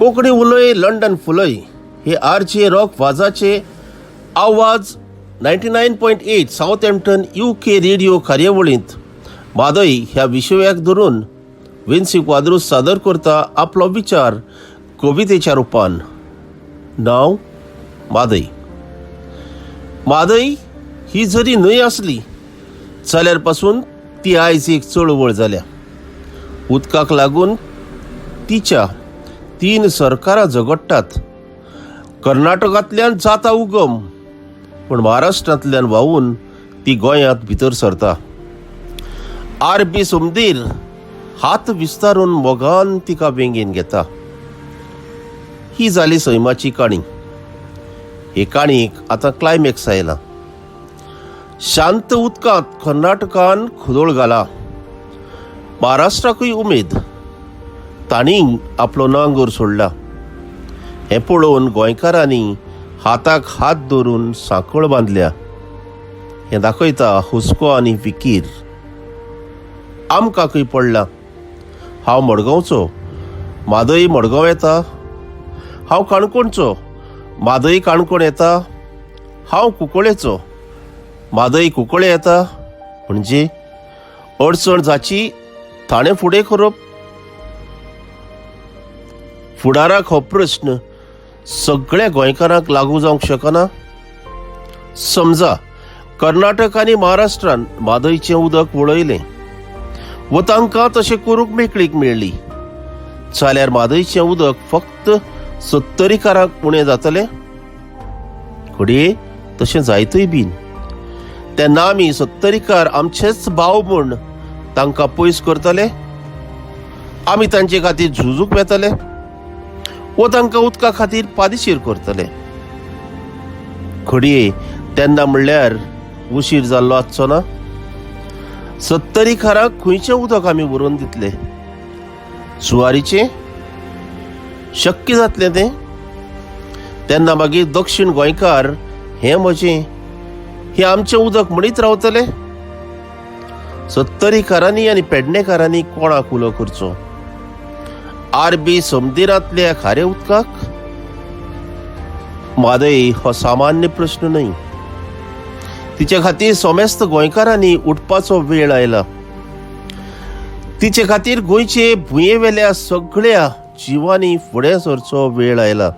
कोंकणी उलय लंडन फुलय हे R J rock वाजाचे आवाज 99.8 सावथहॅम्प्टन UK radio कार्यावळींत म्हादय ह्या विशयाक धरून विन्सी क्वाद्रूस सादर करता आपलो विचार कवितेच्या रुपान. नांव म्हादय. म्हादय ही जरी न्हंय आसली जाल्यार पासून ती आयज एक चळवळ जाल्या. उदकाक लागून तिच्या तीन सरकारां झगडटात. कर्नाटकांतल्यान जाता उगम, पूण महाराष्ट्रांतल्यान व्हांवून ती गोंयांत भितर सरता. आरबी सुमदीर हात विस्तारून मोगान तिका वेंगेन घेता. ही जाली सैमाची काणी. हे काणयेक आतां क्लायमॅक्स आयला. शांत उदकांत कर्नाटकान खोदोळ घाला. महाराष्ट्राकूय उमेद, तांणी आपलो नांगर सोडला. हें पळोवन गोंयकारांनी हाताक हात धरून सांखळ बांदल्या. हें दाखयता हुस्को आनी फिकीर आमकां खंय पडला. हांव मडगांवचो, म्हादय मडगांव येता. हांव काणकोणचो, म्हादय काणकोण येता. हांव कुंकळेचो, म्हादय कुंकळे येता. म्हणजे अडचण जाची ताणें फुडें करप. फुडाराक हो प्रस्न सगळ्या गोंयकारांक लागू जावंक शकना. समजा कर्नाटक आनी महाराष्ट्रान म्हादयचें उदक वळयलें वो तांकां तशें करूंक मेकळीक मेळ्ळी जाल्यार म्हादयचें उदक फक्त सत्तरीकारांक उणें जातलें? घडये तशें जायतूय बीन. तेन्ना आमी सत्तरीकार आमचेच भाव म्हूण तांकां पयस करतले? आमी तांचे खातीर झुजूंक वेतले वो तांकां उदका खातीर पादिशीर करतले? घडये तेन्ना म्हणल्यार उशीर जाल्लो आसचो ना? सत्तरीकारांक खंयचें उदक आमी व्हरून दितले? सुवारीचें शक्य जातलें तें? तेन्ना मागीर दक्षीण गोंयकार हें म्हजें, हें आमचें उदक म्हणीत रावतले? सत्तरीकारांनी आनी पेडणेकारांनी कोणाक उलो करचो? आरबी समदिरांतल्या खारे उदकाक? म्हादय हो सामान्य प्रस्न न्हय. तिचे खातीर समेस्त गोंयकारांनी उठपाचो वेळ आयला. तिचे खातीर गोंयचे भुंयेवेल्या सगळ्या जिवांनी फुडें सरचो वेळ आयला.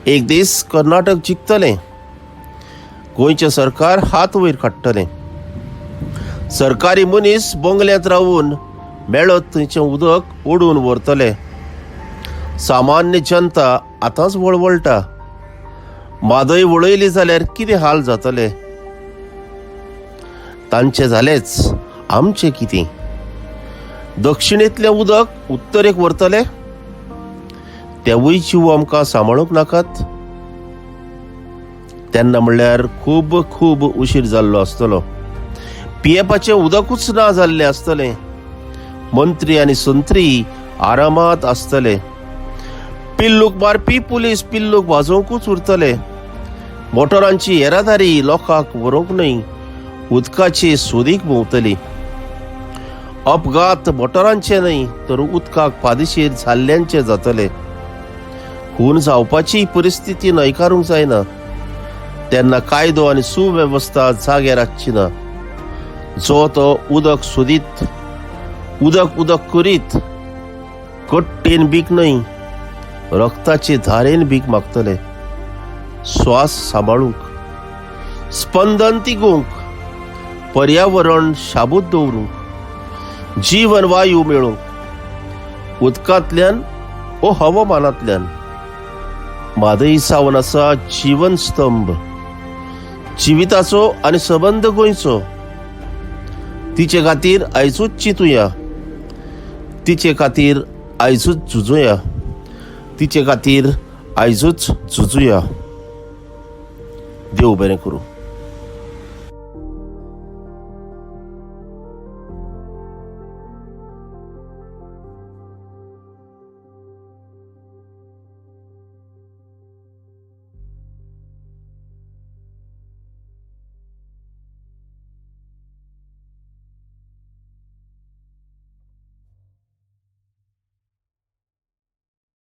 एक दीस कर्नाटक जिखतलें. गोंयचें सरकार हात वयर काडटलें. सरकारी मनीस बंगल्यांत रावून मेळत थंयचें उदक ओडून व्हरतले. सामान्य जनता आतांच वळवळटा. म्हादय वळयली जाल्यार कितें हाल जातले तांचे? जालेच, आमचें कितें? दक्षिणेंतलें उदक उत्तरेक व्हरतले? तेवूय जीव आमकां सांबाळूंक नाकात? तेन्ना म्हणल्यार खूब खूब उशीर जाल्लो आसतलो. पियेवपाचें उदकूच ना जाल्लें आसतलें. मंत्री आनी संत्री आरामात आसतले. पिल्लूक मारपी पुलीस पिल्लूक वाजोवंकूच उरतले. मोटरांची येरादारी लोकांक व्हरूंक न्हय, उदकाची सोदीक भोंवतली. अपघात मोटरांचे न्हय तर उदकाक पादिशीर जाल्ल्यांचे जातले. खून जावपाची परिस्थिती न्हयकारूंक जायना. तेन्ना कायदो आनी सुवेवस्था जाग्यार आसची ना. जो तो उदक सोदीत, उदक उदक करीत कट्टेन भीक न्हय, रक्ताचे धारेन भीक मागतले. स्वास सांबाळूंक, स्पंदन तिगोवंक, पर्यावरण शाबूत दवरूंक, जीवन वायू मेळूंक उदकांतल्यान ओ हवामानांतल्यान. म्हादय जावन आसा जीवन स्तंभ जिविताचो आनी सबंद गोंयचो. तिचे खातीर आयजूच चिंतुया, तिचे खातीर आयजूच झुजुया, तिचे खातीर आयजूच झुजुया. देव बरें करूं.